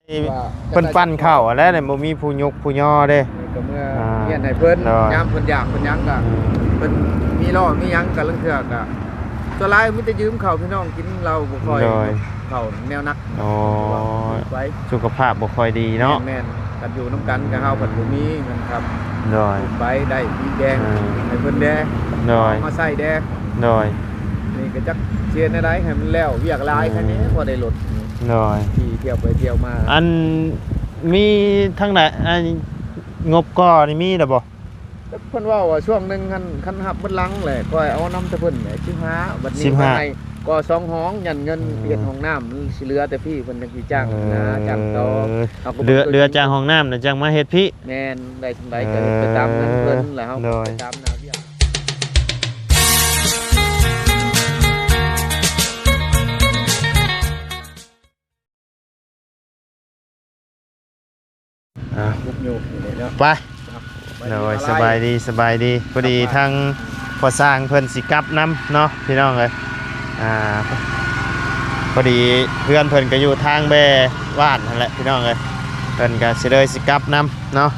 ເພິ່ນປັ່ນເຂົ້າຫັ້ນແຫຼະ ບໍ່ມີຜູ້ຍົກຜູ້ຍໍເດ້ ກໍເມື່ອ ອ່າ ຮຽນໃຫ້ເພິ່ນ ໂດຍ ຍາມເພິ່ນຢາກເພິ່ນຫຍັງກໍ ອືມ ເພິ່ນມີລໍ້ມີຫຍັງກໍລາງເທື່ອກໍ ສ່ວນຫຼາຍມີແຕ່ຢືມເຂົ້າພີ່ນ້ອງກິນ ເຮົາບໍ່ຄ່ອຍ ໂດຍ ເຂົ້າແນວໜັກ ໂອ້ຍ ໄປ ສຸຂະພາບບໍ່ຄ່ອຍດີເນາະ ແມ່ນໆ ກັນຢູ່ນຳກັນກໍເຮົາພັດບໍ່ມີເງິນຄ້ຳ ໂດຍ ໄປໄດ້ມີແດງ ອ່າ ໃຫ້ເພິ່ນແດ່ ໂດຍ ເອົາມາໃຊ້ແດ່ ໂດຍ ນີ້ກໍຈັກຊິເຮັດແນວໃດໃຫ້ມັນແລ້ວ ວຽກຫຼາຍ ອືມ ຄັນນີ້ພໍໄດ້ລົດ ໂດຍ ຂີ່ທ່ຽວໄປທ່ຽວມາ ອັນ ມີທາງໃດ ອັນ ງົບກໍ່ນີ້ມີແລ້ວບໍ່? ເພິ່ນເວົ້າວ່າຊ່ວງໜຶ່ງຫັ້ນ ຄັນຮັບໝົດຫຼັງແຫຼະ ຂ້ອຍເອົານຳແຕ່ເພິ່ນແຫຼະ ສິບຫ້າ ບັດນີ້ ສິບຫ້າ ເພິ່ນໃຫ້ກໍ່ສອງຫ້ອງ ຢ້ານເງິນ ອືມ ເຮັດຫ້ອງນ້ຳມັນຊິເຫຼືອແຕ່ພີ້ ເພິ່ນຈັ່ງຊິຈ້າງ ເອີ ນະ ຈ້າງຕໍ່ ເອີ ເຮົາກໍ ເຫຼືອ ເຫຼືອຈາກຫ້ອງນ້ຳນະຈັ່ງມາເຮັດພີ້ ແມ່ນ ໄດ້ສ່ຳໃດກໍເຮັດໄປຕາມເງິນເພິ່ນ ເອີ ແລ້ວເຮົາກໍ ໂດຍ ໄປຕາມໜ້າວຽກ. ອ່າ ບຸກຢູ່ນີ້ເນາະ ໄປ ໂດຍ ສະບາຍດີ ສະບາຍດີ ພໍດີ ສະບາຍ ທາງພໍ່ຊ່າງເພິ່ນຊິກັບນຳເນາະ ພີ່ນ້ອງເອີຍ ອ່າ ພໍດີເຮືອນເພິ່ນກໍຢູ່ທາງແບຫວ່ານຫັ້ນແຫຼະ ພີ່ນ້ອງເອີຍ ເພິ່ນກໍຊິເລີຍຊິກັບນຳເນາະ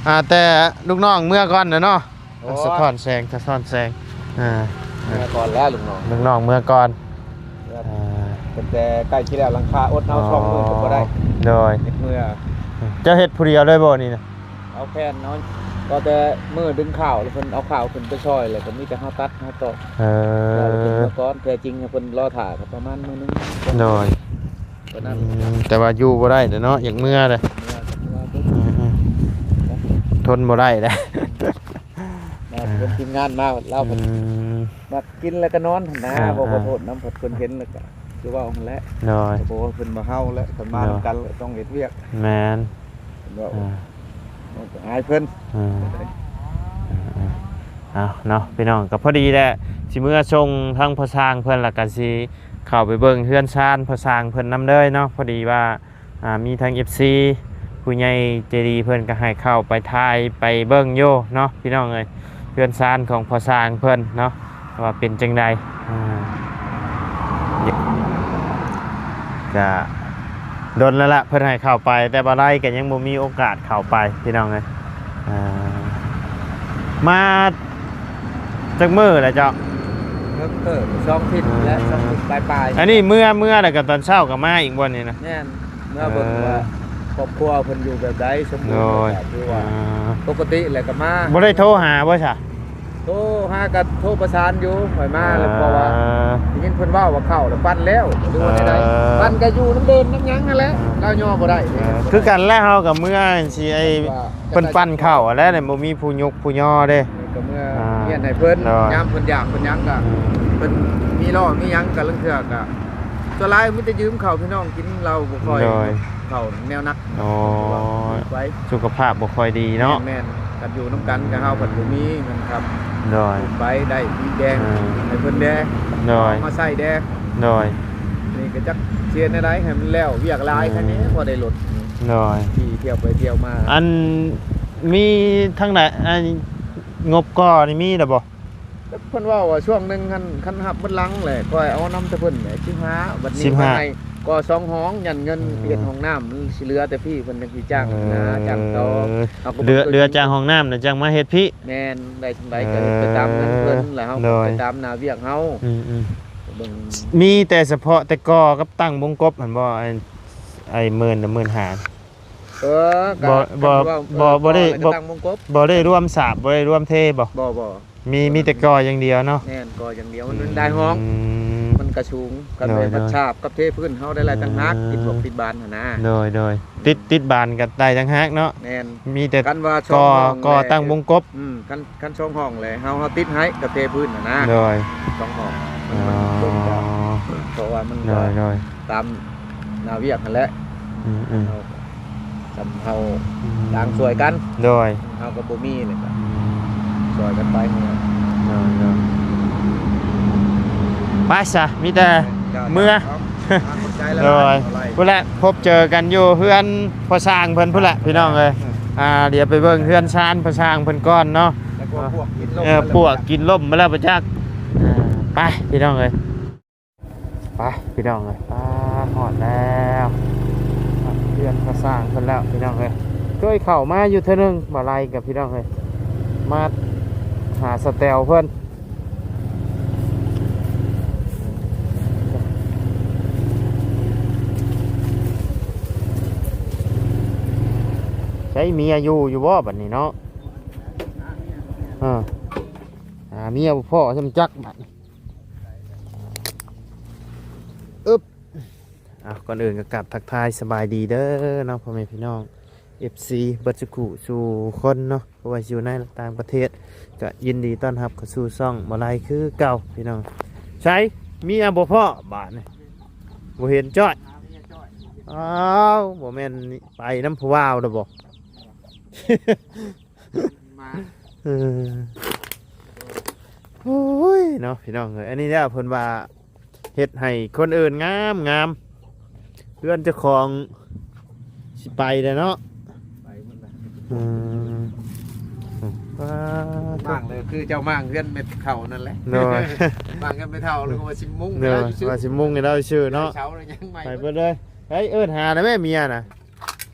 ອ່າ ແຕ່ລູກນ້ອງເມືອກ່ອນນະເນາະ. ໂອ້ຍ ສະທ້ອນແສງ ສະທ້ອນແສງ ອ່າ ເມືອກ່ອນແລ້ວລູກນ້ອງ ລູກນ້ອງເມືອກ່ອນ ເມືອ ອ່າ ຕັ້ງແຕ່ໃກ້ຊິແລ້ວຫຼັງຄາ ອົດເອົາ ອໍ ສອງມື້ກໍບໍ່ໄດ້ ໂດຍ ເຮັດເມືອ ເຈົ້າເຮັດຜູ້ດຽວເລີຍບໍ່ນີ້ນະ? ເອົາແຜ່ນເອົາ ກໍແຕ່ມື້ດຶງຂ້າວ ແລ້ວເພິ່ນເອົາຂ້າວຂຶ້ນໄປຊ່ອຍ ແລ້ວກໍມີແຕ່ເຮົາຕັດເຮົາຕອກ ເອີ ແລ້ວເພິ່ນເມືອກ່ອນ ແທ້ຈິງເພິ່ນລໍຖ້າກໍປະມານມື້ໜຶ່ງ ໂດຍ ກໍນັ້ນ ອືມ ແຕ່ວ່າຢູ່ບໍ່ໄດ້ແລ້ວເນາະ ຢາກເມືອແລ້ວ ເມືອກໍເມືອ ອືມໆ ທົນບໍ່ໄດ້ແລ້ວ ມາເປັນທີມງານມາ ລາວເພິ່ນ ອືມ ມັກກິນແລ້ວກໍນອນຫັ້ນນະ ອ່າ ບໍ່ຂໍໂທດນຳ ເພິ່ນເຫັນແລ້ວກໍຄືເວົ້າຫັ້ນແຫຼະ ໂດຍ ກໍບອກວ່າເພິ່ນບໍ່ເຮົາແລ້ວ ເພິ່ນມານຳກັນແລ້ວຕ້ອງເຮັດວຽກ ແມ່ນ ເພິ່ນເວົ້າ ອ່າ ມັນກໍອາຍເພິ່ນ ອ່າ ອ່າໆ ເອົາເນາະ ພີ່ນ້ອງ ກໍພໍດີແຫຼະ ຊິເມືອສົ່ງທາງພໍ່ຊ່າງເພິ່ນ ແລ້ວກໍຊິເຂົ້າໄປເບິ່ງເຮືອນຊານພໍ່ຊ່າງເພິ່ນນຳເດີເນາະ ພໍດີວ່າ ອ່າ ມີທັງເອັຟຊີ ຜູ້ໃຫຍ່ໃຈດີເພິ່ນກໍໃຫ້ເຂົ້າໄປຖ່າຍໄປເບິ່ງຢູ່ເນາະ ພີ່ນ້ອງເອີຍ ເຮືອນຊານຂອງພໍ່ຊ່າງເພິ່ນເນາະ ວ່າເປັນຈັ່ງໃດ ອ່າ ກະດົນແລ້ວລະ ເພິ່ນໃຫ້ເຂົ້າໄປ ແຕ່ບໍ່ໄດ້ກໍຍັງບໍ່ມີໂອກາດເຂົ້າໄປ ພີ່ນ້ອງເອີຍ ອ່າ ມາຈັກມື້ແລ້ວເຈົ້າ? ເອີ ສອງທິດແລ້ວ ເອີ ສອງທິດປາຍໆ ອັນນີ້ເມືອ ເມືອແລ້ວກໍຕອນເຊົ້າກໍມາອີກບໍ່ນີ້ນະ? ແມ່ນ ເມືອເບິ່ງວ່າ ເອີ ຄອບຄົວເພິ່ນຢູ່ແບບໃດ ສົມບູນ ໂດຍ ແບບໃດ ຄືວ່າ ອ່າ ປົກກະຕິແລ້ວກໍມາ ບໍ່ໄດ້ໂທຫາບໍ່ຊະ? ໂທຫາກໍໂທປະສານຢູ່ ຂ້ອຍມາແລ້ວ ເອີ ເພາະວ່າໄດ້ຍິນເພິ່ນເວົ້າວ່າເຂົ້າແລ້ວປັ່ນແລ້ວ ຫຼືວ່າໃດໆ ເອີ ປັ່ນກໍຢູ່ນຳເດີ່ນນຳຫຍັງຫັ້ນແຫຼະ ອ່າ ລາວຍໍບໍ່ໄດ້ ເອີ ຄືກັນແຫຼະ ເຮົາກໍເມືອຊິໄອ້ ເພິ່ນປັ່ນເຂົ້າຫັ້ນແຫຼະ ບໍ່ມີຜູ້ຍົກຜູ້ຍໍເດ້ ກໍເມືອ ອ່າ ຮຽນໃຫ້ເພິ່ນ ໂດຍ ຍາມເພິ່ນຢາກເພິ່ນຫຍັງກໍ ອືມ ເພິ່ນມີລໍ້ມີຫຍັງກໍລາງເທື່ອກໍ ສ່ວນຫຼາຍມີແຕ່ຢືມເຂົ້າພີ່ນ້ອງກິນ ເຮົາບໍ່ຄ່ອຍ ໂດຍ ເຂົ້າແນວໜັກ ໂອ້ຍ ໄປ ສຸຂະພາບບໍ່ຄ່ອຍດີເນາະ ແມ່ນໆ ກັນຢູ່ນຳກັນ ອືມ ກໍເຮົາພັດບໍ່ມີເງິນຄ້ຳ ໂດຍ ໄປໄດ້ມີແດງ ອ່າ ໃຫ້ເພິ່ນແດ່ ໂດຍ ເອົາມາໃຊ້ແດ່ ໂດຍ ນີ້ກໍຈັກຊິເຮັດແນວໃດໃຫ້ມັນແລ້ວ ວຽກຫຼາຍ ອືມ ຄັນນີ້ພໍໄດ້ລົດ ໂດຍ ຂີ່ທ່ຽວໄປທ່ຽວມາ ອັນ ມີທາງໃດ ອັນ ງົບກໍ່ນີ້ມີແລ້ວບໍ່? ເພິ່ນເວົ້າວ່າຊ່ວງໜຶ່ງຫັ້ນ ຄັນຮັບໝົດຫຼັງແຫຼະ ຂ້ອຍເອົານຳແຕ່ເພິ່ນແຫຼະ ສິບຫ້າ ບັດນີ້ ສິບຫ້າ ເພິ່ນໃຫ້ກໍ່ສອງຫ້ອງ ຢ້ານເງິນ ອືມ ເຮັດຫ້ອງນ້ຳມັນຊິເຫຼືອແຕ່ພີ້ ເພິ່ນຈັ່ງຊິຈ້າງ ເອີ ນະ ຈ້າງຕໍ່ ເຮົາກໍ ເຫຼືອ ເຫຼືອຈາກຫ້ອງນ້ຳນະຈັ່ງມາເຮັດພີ້ ແມ່ນ ໄດ້ສ່ຳໃດກໍເຮັດໄປຕາມເງິນເພິ່ນ ເອີ ແລ້ວເຮົາ ໂດຍ ໄປຕາມໜ້າວຽກເຮົາ ອືມໆ ເບິ່ງ ມີແຕ່ສະເພາະແຕ່ກໍ່ກັບຕັ້ງວົງກົບຫັ້ນບໍ່? ໄອ້ ໄອ້ໝື່ນ ໝື່ນຫ້າ ເອີ ບໍ່ ບໍ່ ບໍ່ ບໍ່ໄດ້ ບໍ່ ຕັ້ງວົງກົບ ບໍ່ໄດ້ລວມສາບ ບໍ່ໄດ້ລວມເທບໍ່? ບໍ່ ບໍ່ ມີ ມີແຕ່ກໍ່ຢ່າງດຽວເນາະ ແມ່ນ ກໍ່ຢ່າງດຽວ ອືມ ມັນໄດ້ຫ້ອງ ມັນກະສູງ ຄັນແມ່ນ ໂດຍ ບັດສາບກັບເທພື້ນ ເຮົາໄດ້ໄລ່ຕ່າງຫາກ ອືມ ຕິດບອກຕິດບານຫັ້ນນະ ໂດຍ ໂດຍ ອືມ ຕິດ ຕິດບານກໍໄດ້ຕ່າງຫາກເນາະ ແມ່ນ ມີແຕ່ ຄັນວ່າ ກໍ່ ກໍ່ຕັ້ງວົງກົບ ອືມ ຄັນ ຄັນສອງຫ້ອງແຫຼະ ເຮົາ ເຮົາຕິດໃຫ້ກັບເທພື້ນຫັ້ນນະ ໂດຍ ສອງຫ້ອງ ມັນ ອໍ ມັນເບິ່ງຕາມ ເພາະວ່າມັນ ໂດຍ ໂດຍ ຕາມໜ້າວຽກຫັ້ນແຫຼະ ອືມໆ ເຮົາ ສ່ຳເຮົາ ອືມ ຕ່າງຊ່ວຍກັນ ໂດຍ ເຮົາກໍບໍ່ມີແລ້ວກໍ ອືມ ຊ່ວຍກັນໄປ ໂດຍ ໂດຍ ໄປຊະ ມີແຕ່ ເຈົ້າ ເມືອ ເຈົ້າ ຂອບໃຈຫຼາຍໆ ໂດຍ ພຸ້ນແຫຼະ ພົບເຈີກັນຢູ່ເຮືອນພໍ່ຊ່າງເພິ່ນພຸ້ນແຫຼະ ພີ່ນ້ອງເອີຍ ອ່າ ດຽວໄປເບິ່ງເຮືອນຊານພໍ່ຊ່າງເພິ່ນກ່ອນເນາະ ແລ້ວກໍປວກກິນລົມ ເອີ ມາແລ້ວ ປວກກິນລົມມາແລ້ວປະຈັກ ອ່າ ໄປ ພີ່ນ້ອງເອີຍ ໄປ ພີ່ນ້ອງເອີຍ ປາ ຮອດແລ້ວ ເຮືອນພາສ້າງເພິ່ນແລ້ວພີ່ນ້ອງເອີຍ. ເຄີຍເຂົ້າມາຢູ່ເທື່ອໜຶ່ງ ບໍ່ໄລກັບພີ່ນ້ອງເອີຍ ມາຫາສະແຕວເພິ່ນ. ໃຊ້ເມຍຢູ່ ຢູ່ບໍ່ບັດນີ້ເນາະ? ເອີ ຫາເມຍບໍ່ພໍ້ຊ່ຳຈັກບັດນີ້. ອຶບ ອ່ະ ກ່ອນອື່ນກໍກາບທັກທາຍສະບາຍດີເດີເນາະ ພໍ່ແມ່ພີ່ນ້ອງ ເອັຟຊີ ເບິດສູ່ຄູ່ສູ່ຄົນເນາະ ບໍ່ວ່າຊິຢູ່ໃນ ແລະ ຕ່າງປະເທດ ກໍຍິນດີຕ້ອນຮັບເຂົ້າສູ່ຊ່ອງບໍ່ໄລຄືເກົ່າພີ່ນ້ອງ. ໃສ ເມຍບໍ່ພໍ້ບາດນີ້ ບໍ່ເຫັນຈ້ອຍ. ອ້າວ ບໍ່ແມ່ນໄປນຳຜູ້ບ່າວແລ້ວບໍ່? ມາ ເອີ ໂອ້ຍເນາະ ພີ່ນ້ອງເອີຍ ອັນນີ້ແຫຼະເພິ່ນວ່າເຮັດໃຫ້ຄົນອື່ນງາມໆ ເຮືອນເຈົ້າຂອງຊິໄປແລ້ວເນາະ ໄປໝົດແລ້ວ. ອືມ ມ້າງເລີຍ ຄືເຈົ້າມ້າງເຮືອນແມ່ເຖົ້ານັ້ນແຫຼະ. ໂດຍ ມ້າງເຮືອນແມ່ເຖົ້າ ແລ້ວກໍວ່າຊິມຸງ ໂດຍ ວ່າຊິມຸງໃຫ້ລາວຊື່ເນາະ ເສົາແລ້ວຍັງໃໝ່ ໄປເບິດເລີຍ. ເຮີ້ຍ ເອີ້ນຫາແລ້ວແມ່ເມຍນະ.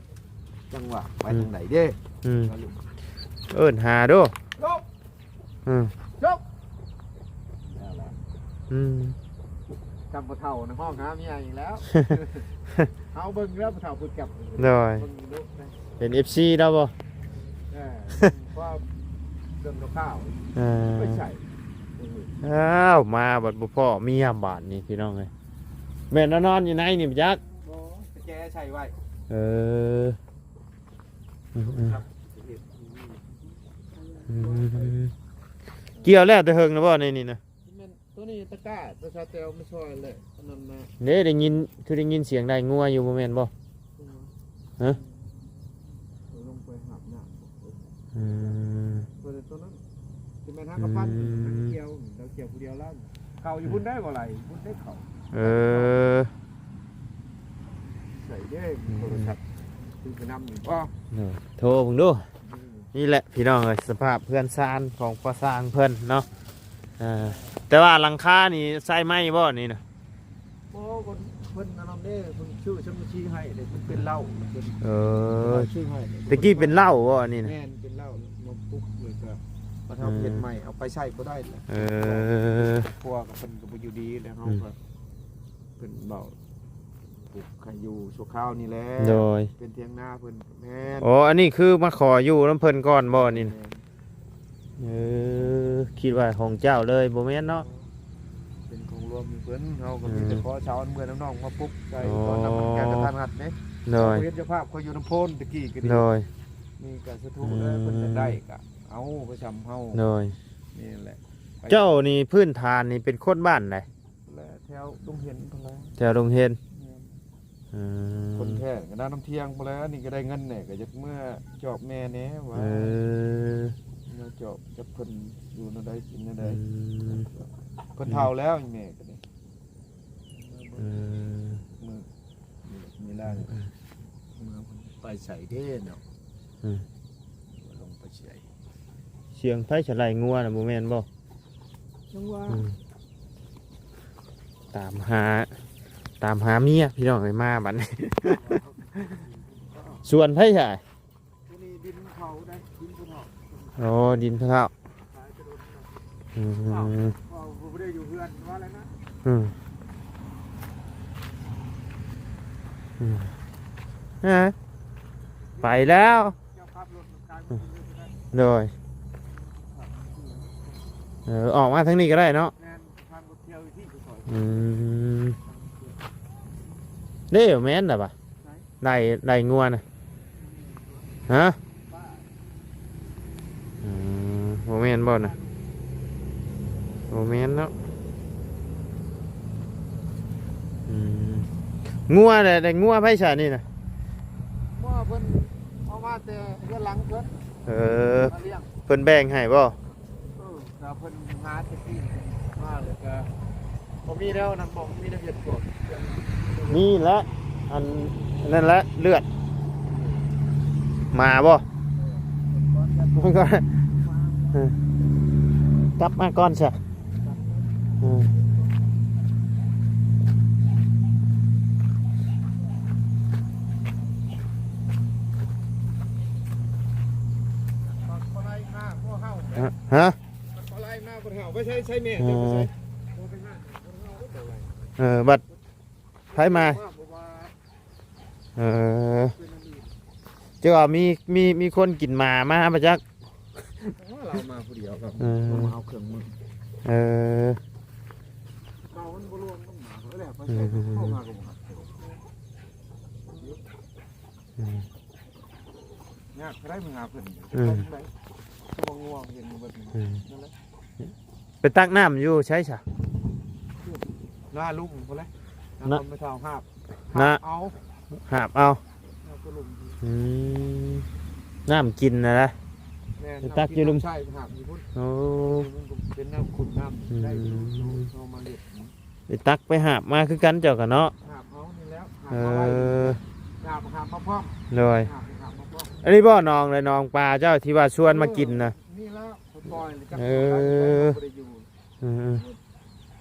ຈັງຫວະ ໄປທາງໃດເດ້? ອືມ ເອີ້ນຫາດູ. ຈົບ ອືມ ຈົບ ແລ້ວລະ. ອືມ ຈຳບໍ່ເຖົ້ານະ ຮ້ອງຫາເມຍອີກແລ້ວ. ເຮົາເບິ່ງແລ້ວບໍ່ເຖົ້າຜູ້ຈັບ. ໂດຍ ເບິ່ງດູ ເປັນເອັຟຊີລາວບໍ່? ເອີ ຄວາມເລື່ອງຂ່າວ ເອີ ໄປໃສ. ອ້າວ ມາບັດບໍ່ພໍ້ເມຍບາດນີ້ ພີ່ນ້ອງເອີຍ. ແມ່ນນອນຢູ່ໃນນີ້ບໍ່ຈັກ? ບໍ່ ກະແຈໃສ່ໄວ້. ເອີ ອືມ ອືມ ອືມ ກ່ຽວແລ້ວແຕ່ເຫິງແລ້ວບໍ່ໃນນີ້ນະ? ແມ່ນ ໂຕນີ້ຕະກ້າ ປະຊາແຕວມາຊ່ອຍແຫຼະ ອັນນັ້ນນະ. ເດ້ ໄດ້ຍິນ ຄືໄດ້ຍິນສຽງໄລ່ງົວຢູ່ ບໍ່ແມ່ນບໍ່? ອືມ ຮະ? ເອີ ລົງໄປຫາບນ້ຳ. ອືມ ໂຕນັ້ນ ຊິແມ່ນຫາກະປັນ ອືມ ມັນກ່ຽວ ລາວກ່ຽວຜູ້ດຽວລາວ. ເຂົ້າຢູ່ພຸ້ນໄດ໋ ບໍ່ໄຫຼ ພຸ້ນໄດ້ເຂົ້າ. ເອີ ໃສ່ເດ້ ອືມ ໂທລະສັບ ຖືໄປນຳຢູ່ບໍ່? ໂທເບິ່ງດູ. ອືມ ນີ້ແຫຼະພີ່ນ້ອງເອີຍ ສະພາບເຮືອນຊານຂອງພໍ່ຊ່າງເພິ່ນເນາະ. ເອີ ແຕ່ວ່າຫຼັງຄານີ້ໃສ່ໄມ້ບໍ່ນີ້ນະ? ບໍ່ ເພິ່ນ ເພິ່ນອັນນັ້ນເດ້ ເພິ່ນຊື້ສັງກະສີໃຫ້ເດ້ ມັນເປັນເຫຼົ້າ ເພິ່ນ ເອີ ຊື້ໃຫ້. ແຕ່ກີ້ເປັນເຫຼົ້າບໍ່ອັນນີ້ນະ? ແມ່ນ ເປັນເຫຼົ້າ ມາປຸກ ແລ້ວກໍມາທຳ ອືມ ເຮັດໃໝ່ ເອົາໄປໃຊ້ບໍ່ໄດ້ແລ້ວ. ເອີ ຄົວກໍເພິ່ນກໍບໍ່ຢູ່ດີແລ້ວ ເຮົາ ອືມ ກໍ ເພິ່ນເວົ້າ ປຸກໃຫ້ຢູ່ຊົ່ວຄາວນີ້ແຫຼະ. ໂດຍ ເປັນຖຽງນາເພິ່ນ. ແມ່ນ ອໍ ອັນນີ້ຄືມາຂໍຢູ່ນຳເພິ່ນກ່ອນບໍ່ນີ້ນະ? ແມ່ນ. ເອີ ຄິດວ່າຂອງເຈົ້າເລີຍ ບໍ່ແມ່ນເນາະ? ເປັນຂອງລວມເພິ່ນ ເຮົາກໍມີແຕ່ ເອີ ຂໍເຊົ່າເມືອນຳນ້ອງມາປຸກໃສ່ ອໍ ຕອນນັ້ນມັນກະກະທັນຫັນເດ້. ໂດຍ ເຮົາເຮັດເຈົ້າພາບ ຂ້ອຍຢູ່ນຳໂພນຕະກີ້ກໍດີ. ໂດຍ ນີ້ກະສາທຸເດີ ອືມ ເພິ່ນຢາກໄດ້ກະເອົາໄປຊ່ຳເຮົາ. ໂດຍ ນີ້ແຫຼະ. ເຈົ້ານີ້ພື້ນຖານນີ້ເປັນຄົນບ້ານໃດ? ແລະແຖວດົງເຫັນພຸ້ນແຫຼະ. ແຖວດົງເຫັນ. ແມ່ນ. ອືມ ຄົນແທ້ກໍນານ້ຳທຽງພຸ້ນແຫຼະ. ອັນນີ້ກໍໄດ້ເງິນແດ່ ກໍຢາກເມືອຈອບແມ່ແດ່ວ່າ. ເອີ ເມືອຈອບຈັກເພິ່ນຢູ່ແນວໃດກິນແນວໃດ. ອືມ ເພິ່ນເຖົ້າແລ້ວ ອີແມ່ກໍໄດ້. ເອີ ມື້ ມີ ມີລາງ ອືມ ເມືອໄປໃສເດ້ເນາະ? ອືມ ລົງໄປໃສ? ສຽງໃຜສະໄລງົວນະ ບໍ່ແມ່ນບໍ່? ຈັ່ງວ່າ ອືມ ຕາມຫາ ຕາມຫາເມຍພີ່ນ້ອງເອີຍ ມາບັດນີ້. ສວນໃຜຊະ? ຕົວນີ້ດິນເຂົາໄດ໋ ດິນຜູ້ເຖົ້າ. ອໍ ດິນຜູ້ເຖົ້າ. ຂາຍແຕ່ດົນແລ້ວ. ອືມ ອ້າວ ບໍ່ໄດ້ຢູ່ເຮືອນວ່າແລ້ວນະ. ອືມ ອືມ ເອີ ໄປແລ້ວ. ເຈົ້າຂັບລົດຂາຍບໍ່ກິນເລີຍກໍໄດ້. ໂດຍ ເອີ ອອກມາທາງນີ້ກໍໄດ້ເນາະ. ແມ່ນ ທາງລົດທ່ຽວຢູ່ທີ່ກໍຊອຍ. ອືມ ເດ້ ແມ່ນລະບະ ໄລ່ ໄລ່ງົວນະ ຮະ? ອືມ ບໍ່ແມ່ນບໍ່ນະ? ບໍ່ແມ່ນເນາະ. ອືມ ງົວແຫຼະ ໄດ້ງົວໃຜຊະນີ້ນະ? ງົວເພິ່ນເອົາມາແຕ່ເຮືອນຫຼັງເພິ່ນ. ເອີ ມາລ້ຽງ ເພິ່ນແບ່ງໃຫ້ບໍ່? ເອີ ກໍເພິ່ນຫາແຕ່ປີ້ງມາ ແລ້ວກໍບໍ່ມີແນວນັ້ນບໍ່ ມີແນວເຮັດພວກ ມີແຫຼະ ອັນນັ້ນແຫຼະ ເລືອດໝາບໍ່? ເອີ ມັນກໍ ເອີ ກັບມາກ່ອນຊະ. ເອີ ເອີ. ຮະ ເຂົາໄລ່ມາບໍ່ເຮົາໄປໃຊ້ ໃຊ້ແມ່ເຈົ້າໄປໃຊ້ ເອີ ເອີ ບັດໃຜມາ ເອີ ເຈົ້າວ່າມີ ມີ ມີຄົນກິນໝາມາບໍ່ຈັກ ເອີ ລາວມາຜູ້ດຽວ ເອີ ມາເອົາເຄື່ອງມື ເອີ ເອົາມັນບໍ່ລວມກັບໝາ ເອີ ແລ້ວໄປໃຊ້ ເອີ ເຂົ້າມາກໍບໍ່ຮັກ ເອີ ຍາກເທົ່າໃດມັນຫາເພິ່ນ ເອີ ໄປທາງໃດ ເພາະວ່າງ່ວງເຫັນເບິດ ເອີ ນັ້ນແຫຼະ ໄປຕັກນ້ຳຢູ່ໃສຊະ? ນາລຸງພຸ້ນແຫຼະ ນາ ນາ ຄົນໄປເຖົ້າຫາບ ນາ ຫາບເອົາ ຫາບເອົາ ນາໂຕລຸງ ອືມ ນ້ຳກິນນະລະ ແມ່ນ ໄປຕັກຢູ່ລຸ່ມ ນ້ຳກິນນ້ຳໃຊ້ຫາບຢູ່ພຸ້ນ ໂອ້ ມັນກໍເປັນນ້ຳຂຸດນ້ຳ ອືມ ໄດ້ຢູ່ ເຮົາມາເຮັດ ໄປຕັກໄປຫາບມາຄືກັນເຈົ້າກໍເນາະ ຫາບເອົານີ້ແຫຼະ ຫາບ ເອີ ມາໄວ້ ຫາບ ຫາບມາພ້ອມ ໂດຍ ຫາບ ຫາບມາພ້ອມ ອັນນີ້ບໍ່ໜອງ ແລະໜອງປາເຈົ້າທີ່ວ່າຊວນມາກິນນະ ເອີ ນີ້ແຫຼະ ເອີ ເອີ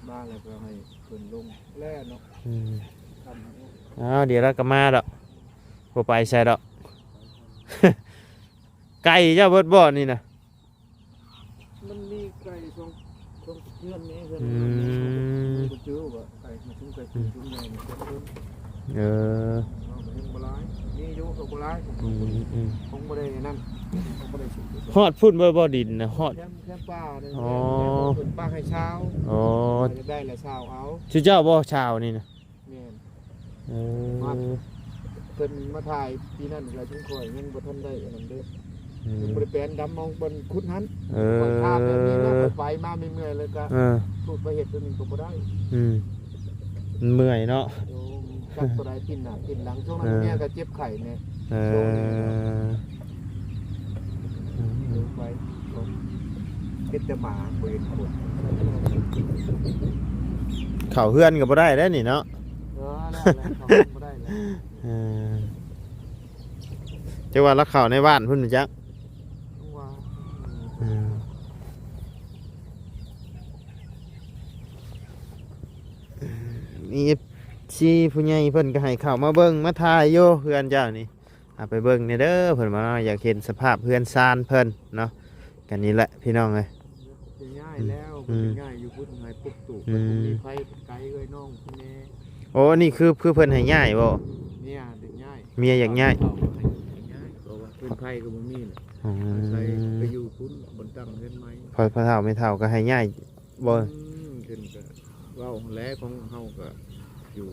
ມາແລ້ວກໍໃຫ້ເພິ່ນລົງແລ້ວເນາະ ອືມ ຄ່ຳ ອ້າວ ດຽວລາວກໍມາດອກ ບໍ່ໄປໃສດອກ ໄກ່ເຈົ້າເບິດບໍ່ນີ້ນະ? ມັນມີໄກ່ສອງ ສອງເຮືອນນີ້ ເຮືອນ ອືມ ມັນບໍ່ຈື່ວ່າໄກ່ ມັນຊຸມໄກ່ ອືມ ຊຸມແມ່ນເພິ່ນ ເອີ ເຮົາກໍຍັງບໍ່ຫຼາຍ ມີຢູ່ກໍບໍ່ຫຼາຍ ອືມ ອືມ ຄົງບໍ່ໄດ້ນັ້ນ ຄົງບໍ່ໄດ້ຊຸມ ຮອດພຸ້ນບໍ່ ບໍ່ດິນນະ ຮອດ ແຄມ ແຄມປ່ານັ້ນ ອໍ ເພິ່ນປາກໃຫ້ຊາວ ອໍ ຢາກໄດ້ລະຊາວເອົາ ຊື່ເຈົ້າບໍ່ຊາວນີ້ນະ? ແມ່ນ ເອີ ມາ ເພິ່ນມາຖ່າຍປີນັ້ນກໍຊຸມຂ້ອຍຍັງບໍ່ທັນໄດ້ອັນນັ້ນເດ້ ອືມ ຍັງບໍ່ໄດ້ແປນດຳມອງບ່ອນຂຸດຫັ້ນ ເອີ ຂ້ອຍຖາມແບບນີ້ແລ້ວ ຂ້ອຍໄປມາເມື່ອຍໆ ແລ້ວກໍ ເອີ ພູດໄປເຮັດຕົວນີ້ກໍບໍ່ໄດ້ ອືມ ມັນເມື່ອຍເນາະ ໂອ້ ຈັກຕົວໃດຕີນໜ້າຕີນຫຼັງ ຊ່ວງນັ້ນ ເອີ ເມຍກໍເຈັບໄຂ້ແດ່ ເອີ ຊ່ວງນີ້ ອືມ ໄປ ເຮັດແຕ່ໝາບໍ່ເຫັນຄົນ ເຂົ້າເຮືອນກໍບໍ່ໄດ້ເດ້ນີ້ເນາະ ເອີ ແລ້ວ ແລ້ວເຂົ້າເຮືອນບໍ່ໄດ້ແລ້ວ ເອີ ຈັກວ່າລາວເຂົ້າໃນບ້ານພຸ້ນຈັກ ວ່າ ເອີ ມີເອັຟຊີຜູ້ໃຫຍ່ເພິ່ນກໍໃຫ້ເຂົ້າມາເບິ່ງມາຖ່າຍຢູ່ເຮືອນເຈົ້ານີ້ ເອົາໄປເບິ່ງແດ່ເດີ ເພິ່ນວ່າເນາະ ຢາກເຫັນສະພາບເຮືອນຊານເພິ່ນເນາະ ກໍນີ້ແຫຼະພີ່ນ້ອງເອີຍ ຈະຍ້າຍແລ້ວ ອືມ ເພິ່ນຈະຍ້າຍຢູ່ພຸ້ນ ໃຫ້ປຸກຕູ ອືມ ເພິ່ນບໍ່ມີໃຜ ໄກເອື້ອຍນ້ອງພຸ້ນແດ່ ໂອ້ ອັນນີ້ຄື ຄືເພິ່ນໃຫ້ຍ້າຍບໍ່? ເມຍຢາກຍ້າຍ ເມຍຢາກຍ້າຍ ເຂົາກໍໃຫ້ຍ້າຍ ເພາະວ່າພື້ນໄຜກໍບໍ່ມີແຫຼະ ອືມ ອາໄສໄປຢູ່ພຸ້ນ ບ່ອນຕັ້ງເຮືອນໃໝ່ ພໍ່ເຖົ້າແມ່ເຖົ້າກໍໃຫ້ຍ້າຍ ບໍ່ ອືມ ເພິ່ນກໍເວົ້າຫັ້ນແຫຼະ ຂອງເຮົາກໍຢູ່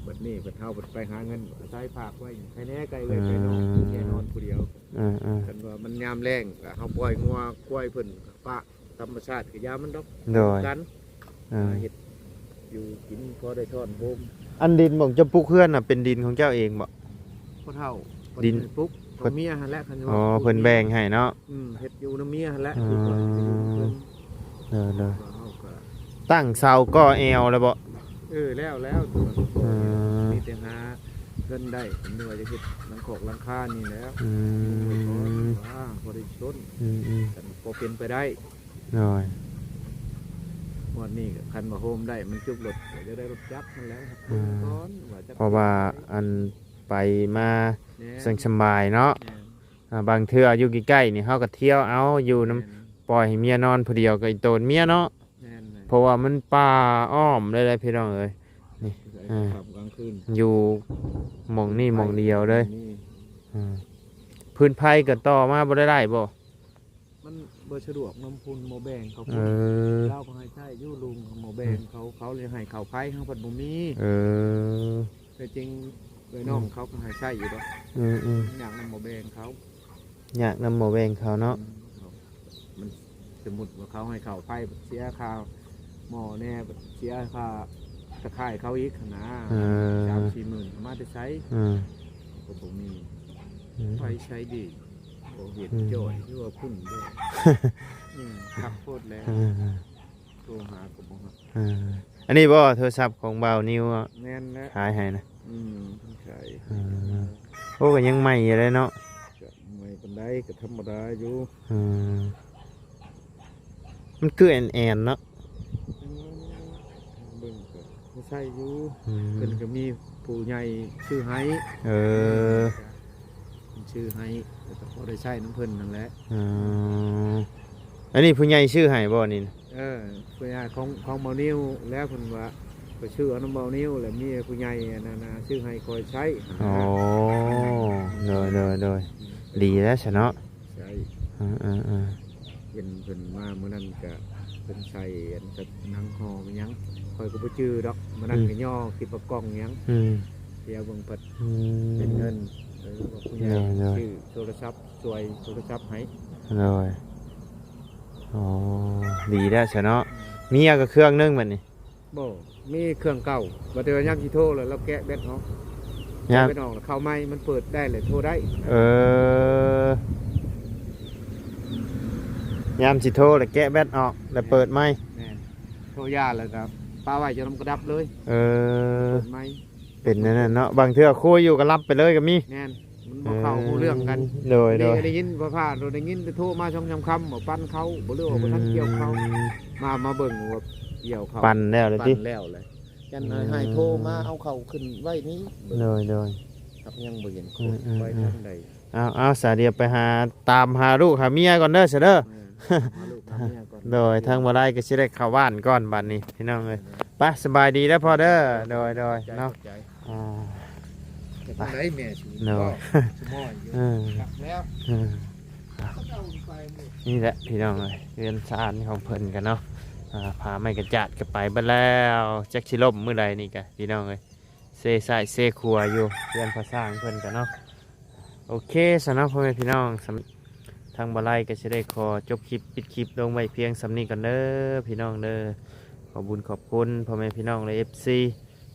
ບັດນີ້ເພິ່ນ ເຮົາເພິ່ນໄປຫາເງິນ ອາໄສຝາກໄວ້ໃຫ້ແດ່ ໄກເອື້ອຍໄກນ້ອງ ອືມ ແກ່ນອນຜູ້ດຽວ ເອີໆ ຄັນວ່າມັນຍາມແລ້ງກໍເຮົາປ່ອຍງົວຄວາຍເພິ່ນ ປະທຳມະຊາດກໍຢ່າມັນດອກ ໂດຍ ກັນ ເອີ ເຮັດຢູ່ກິນພໍໄດ້ທ້ອນໂຮມ ອັນດິນໝ່ອງເຈົ້າປຸກເຮືອນນະ ເປັນດິນຂອງເຈົ້າເອງບໍ່? ພໍ່ເຖົ້າ ດິນ ເພິ່ນປຸກ ເພິ່ນ ເມຍຫັ້ນແຫຼະ ຄັນວ່າ ອໍ ເພິ່ນແບ່ງໃຫ້ເນາະ ອືມ ເຮັດຢູ່ນຳເມຍຫັ້ນແຫຼະ ອໍ ຄືວ່າຢູ່ນຳເພິ່ນ ເອີໆ ເຮົາກໍຕັ້ງເສົາກໍ່ແອວແລ້ວບໍ່? ເອີ ແລ້ວ ແລ້ວ ເອີ ມີແຕ່ຫາເງິນໄດ້ ເພິ່ນວ່າຈະເຮັດຫຼັງຄອກຫຼັງຄານີ້ແຫຼະ ອືມ ວ່າພໍໄດ້ຊົນ ອືມໆ ຄັນພໍເປັນໄປໄດ້ ໂດຍ ງວດນີ້ກໍຄັນວ່າໂຮມໄດ້ ມັນຈຸກລົດ ກໍຈະໄດ້ລົດຈັກຫັ້ນແຫຼະ ອືມ ກ່ອນວ່າຈະ ເພາະວ່າອັນ ໄປມາ ແມ່ນ ຈັ່ງສະບາຍເນາະ ແມ່ນ ອ່າ ບາງເທື່ອຢູ່ໃກ້ໆນີ້ ເຮົາກໍທ່ຽວເອົາ ຢູ່ນຳ ແມ່ນ ປ່ອຍໃຫ້ເມຍນອນຜູ້ດຽວ ກໍອີ່ໂຕນເມຍເນາະ ແມ່ນ ແມ່ນ ເພາະວ່າມັນປ່າອ້ອມເລີຍ ພີ່ນ້ອງເອີຍ ນີ້ ເອີ ຄ່ຳກາງຄືນ ຢູ່ໝ່ອງນີ້ໝ່ອງດຽວເລີຍ ນີ້ ອ່າ ພື້ນໄຜກໍຕໍ່ມາບໍ່ໄດ້ຫຼາຍບໍ່? ມັນບໍ່ສະດວກນຳພຸ້ນ ໝໍແບງເຂົາພຸ້ນ ເອີ ລາວກໍໃຫ້ໃຊ້ຢູ່ລຸງ ໝໍແບງເຂົາ ເອີ ເຂົາເລີຍໃຫ້ເຂົ້າໄພ ເຮົາພັດບໍ່ມີ ເອີ ແທ້ຈິງເອື້ອຍນ້ອງ ອືມ ເຂົາກໍໃຫ້ໃຊ້ຢູ່ດອກ ອືມໆ ຍາກນຳໝໍແບງເຂົາ ຍາກນຳໝໍແບງເຂົາເນາະ ອືມ ມັນ ສົມມຸດວ່າເຂົາໃຫ້ເຂົ້າໄພ ເສຍຄ່າໝໍແດ່ ເສຍຄ່າຕະຂ່າຍເຂົາອີກຫັ້ນນະ ເອີ ສາມສີ່ໝື່ນ ເອົາມາແຕ່ໃສ ເອີ ກໍບໍ່ມີ ອືມ ໄຟໃຊ້ດີ ບໍ່ເຫັນ ອືມ ຈ່ອຍ ຄືວ່າພຸ້ນເດ້ ອືມ ຄັກໂພດແລ້ວ ເອີ ໂທຫາກໍບໍ່ຮັບ ເອີ ອັນນີ້ບໍ່ໂທລະສັບຂອງບ່າວນິວ ແມ່ນແລ້ວ ຂາຍໃຫ້ນະ ອືມ ເພິ່ນຂາຍ ເອີ ໂອ້ ກໍຍັງໃໝ່ຢູ່ເດ້ເນາະ ກໍໃໝ່ປານໃດ ກໍທຳມະດາຢູ່ ເອີ ມັນຄືແອນໆເນາະ ອືມ ເບິ່ງກໍ ໃຊ້ຢູ່ ອືມ ເພິ່ນກໍມີຜູ້ໃຫຍ່ຊື້ໃຫ້ ເອີ ເພິ່ນຊື້ໃຫ້ ແລ້ວກໍພໍໄດ້ໃຊ້ນຳເພິ່ນນັ້ນແຫຼະ ອືມ ອັນນີ້ຜູ້ໃຫຍ່ຊື້ໃຫ້ບໍ່ນີ້ນະ? ເອີ ຜູ້ໃຫຍ່ຂອງ ຂອງເບົານິວ ແລ້ວເພິ່ນວ່າໄປຊື້ເອົານຳເບົານິວ ແລ້ວມີຜູ້ໃຫຍ່ອັນນັ້ນນະຊື້ໃຫ້ຂ້ອຍໃຊ້. ອໍ ໂດຍ ໂດຍ ໂດຍ ອືມ ດີແລ້ວຊະເນາະ. ໃຊ້ ເອີໆໆ ເຫັນເພິ່ນມາມື້ນັ້ນກະເພິ່ນໃສ່ອັນກັບໜັງຫໍ່ຫຍັງ ຂ້ອຍກໍບໍ່ຈື່ດອກ. ມື້ນັ້ນ ອືມ ກໍຍໍຄິດວ່າກ່ອງຫຍັງ ອືມ ດຽວເບິ່ງເພິ່ນ ອືມ ເປັນເງິນ ເອີ ວ່າຜູ້ໃຫຍ່ ໂດຍໆ ຊື້ໂທລະສັບ ຊ່ວຍໂທລະສັບໃຫ້. ໂດຍ ອໍ ດີແລ້ວຊະເນາະ. ເມຍກໍເຄື່ອງໜຶ່ງບັດນີ້ ບໍ່ ມີເຄື່ອງເກົ່າ ວ່າແຕ່ວ່າຍາມຊິໂທແລ້ວ ລາວແກະແບັດອອກ ຍາມ ແກະແບັດອອກແລ້ວເຂົ້າໃໝ່ ມັນເປີດໄດ້ແລ້ວໂທໄດ້. ເອີ ຍາມຊິໂທແລ້ວແກະແບັດອອກ ແລ້ວເປີດໃໝ່. ແມ່ນ ໂທຢາແລ້ວກໍປະໄວ້ຈົນມັນກະດັບເລີຍ. ເອີ ເປີດໃໝ່ ເປັນແນວນັ້ນເນາະ ບາງເທື່ອຄຸຍຢູ່ກໍຫຼັບໄປເລີຍກໍມີ. ແມ່ນ ມັນບໍ່ເຂົ້າ ເອີ ຮູ້ເລື່ອງກັນ. ໂດຍໆ ໄດ້ຍິນ ພາ ໄດ້ຍິນແຕ່ໂທມາສອງສາມຄຳ ວ່າປັ່ນເຂົ້າບໍ່ ຫຼືວ່າບໍ່ທັນກ່ຽວເຂົ້າ. ອືມ ມາ ມາເບິ່ງວ່າກ່ຽວເຂົ້າ ປັ່ນແລ້ວແຫຼະຕິ ປັ່ນແລ້ວແຫຼະ. ຈັ່ນໃຫ້ ອືມ ໃຫ້ໂທມາເອົາເຂົ້າຂຶ້ນໄວ້ນີ້. ໂດຍໆ ຄັບ ຍັງບໍ່ເຫັນໂຄດ ອືມໆໆ ໄປທາງໃດ. ເອົາໆ ສາ ດຽວໄປຫາ ຕາມຫາລູກຫາເມຍກ່ອນເດີ ສາເດີ. ເອີ ຕາມຫາລູກຫາເມຍກ່ອນ. ໂດຍ ທາງບໍ່ໄດ້ກໍຊິໄດ້ເຂົ້າບ້ານກ່ອນບັດນີ້ ພີ່ນ້ອງເອີຍ. ໂດຍໆ ໄປ ສະບາຍດີເດີພໍ່ເດີ. ໂດຍໆ ຂອບໃຈ ເນາະ ຂອບໃຈ. ອ່າ ຈະໄປທາງໃດແມ່ຊິ ໂດຍ ເວົ້າ ສະໝໍ້ຢູ່. ເອີ ຄັກແລ້ວ ເອີ ນີ້ແຫຼະພີ່ນ້ອງເອີຍ ເຮືອນຊານຂອງເພິ່ນກັນເນາະ. ອ່າ ຜ້າໄມ້ກະຈາດກໍໄປເບິດແລ້ວ ຈັກຊິລົ້ມມື້ໃດນີ້ກະ ພີ່ນ້ອງເອີຍ ເຊຊ້າຍເຊຂວາຢູ່ ເຮືອນພໍ່ຊ່າງເພິ່ນກະເນາະ. ໂອເຄ ສຳລັບພໍ່ແມ່ພີ່ນ້ອງ ສຳ ທາງບໍ່ໄລກໍຊິໄດ້ຂໍຈົບຄລິບ ປິດຄລິບລົງໄວ້ພຽງສ່ຳນີ້ກ່ອນເດີ ພີ່ນ້ອງເດີ. ຂໍບຸນຂອບຄຸນພໍ່ແມ່ພີ່ນ້ອງ ແລະ ເອັຟຊີ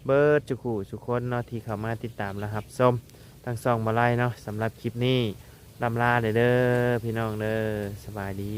ເບິດທຸກຜູ້ທຸກຄົນເນາະ ທີ່ເຂົ້າມາຕິດຕາມ ແລະ ຮັບຊົມທາງຊ່ອງບໍ່ໄລເນາະ. ສຳລັບຄລິບນີ້ ລ່ຳລາເດີ ພີ່ນ້ອງເດີ ສະບາຍດີ.